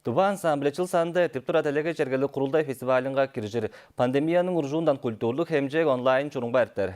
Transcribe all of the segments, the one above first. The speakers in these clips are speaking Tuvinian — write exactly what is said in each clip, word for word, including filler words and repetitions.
Тыва ансамбль чыл санында эртип турар делегей чергелиг курултай фестивалынга киржир. Пандемияның уржуундан культурлуг хемчег онлайн чурумга эртер.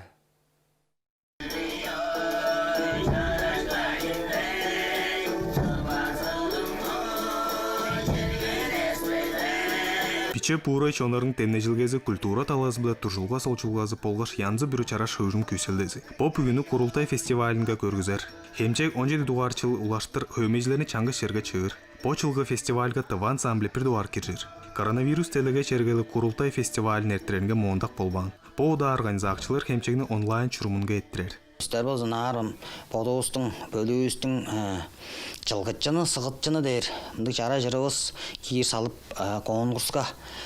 Биче буурай чоннарның демнежилгези, культура талазы-биле дуржулга солчулгазы болгаш янзы-бүрү чараш хөгжүм күүселдези бо бүгүнү курултай фестивалынга көргүзер. Хемчег он чеди дугаар чыл улаштыр хөөмейжилерни чаңгыс черге чыыр. Бо чылгы фестивальга Тыва ансамбли бир дугаар киржир. Коронавирус делегей чергелиг курултай фестивалын эрттиреринге моондак болбаан. Бо удаа организакчылар хемчегни онлайн чурумунга эрттирер. Бистер болза ынаар бодувустуң, бөлүүвүстүң чылгычыны, сыгытчыны дээр мындыг чара чырывыс киир салып, конкурска,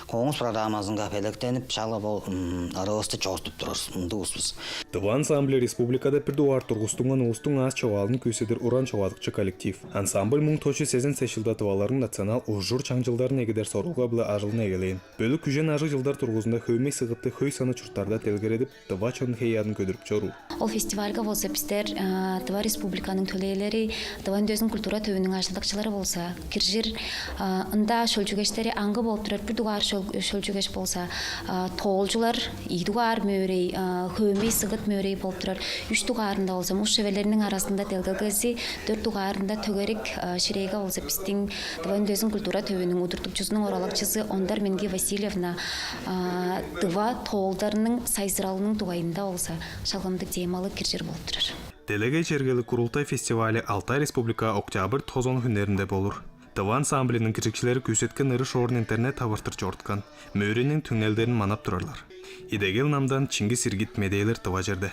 конкурс программазынга белектенип, шала бо ырывысты чоортуп турар мындыг улус бис. Тыва ансамбли республикада бир дугаар тургустунган улустуң аас човаалын күүседир уран човаадыкчы коллектив. Ансамбль муң тос чүс сезен сес чылда тываларның национал ужур-чаңчылдарын эгидер сорулга-биле ажылын эгелээн. Бөлүк күжен ажыг чылдар дургузунда хөөмей сыгытты хөй саны чурттарда делгередип, тыва чон хей-аъдын көдүрүп чоруур. Ол фестивальга болза бистер Тыва Республиканың төлээлери, Тыва үндезин культура төвүнүң ажылдакчылары болза киржир. Ында шөлчүгештери аңгы болуп турар. Бир дугаар шөлчүгеш болза тоолчулар, ийи дугаар мөөрей хөөмей сыгыт мөөрей болуп турар. Үш дугаарында болза муш эвелерниң арасында делгелгези, дөрт дугаарында төгерик ширээге болза бистиң Тыва үндезин культура төвүнүң удуртукчузунуң оралакчызы Ондар Менги Васильевна тыва тоолдарының сайзыралының дугайында болза шалгамдык темалы киржир болуп турар. Делегей чергелиг курултай фестивали Алтай Республика октябрь тозон хүннеринде болур. Тыва ансамблиниң киржикчилери күүсеткен ыры шоорун интернет тавыртыр чоруткан, мөөрейниң түңнелдерин манап турарлар. Идегел Намдан, Чингис Иргит, медээлер Тыва черде.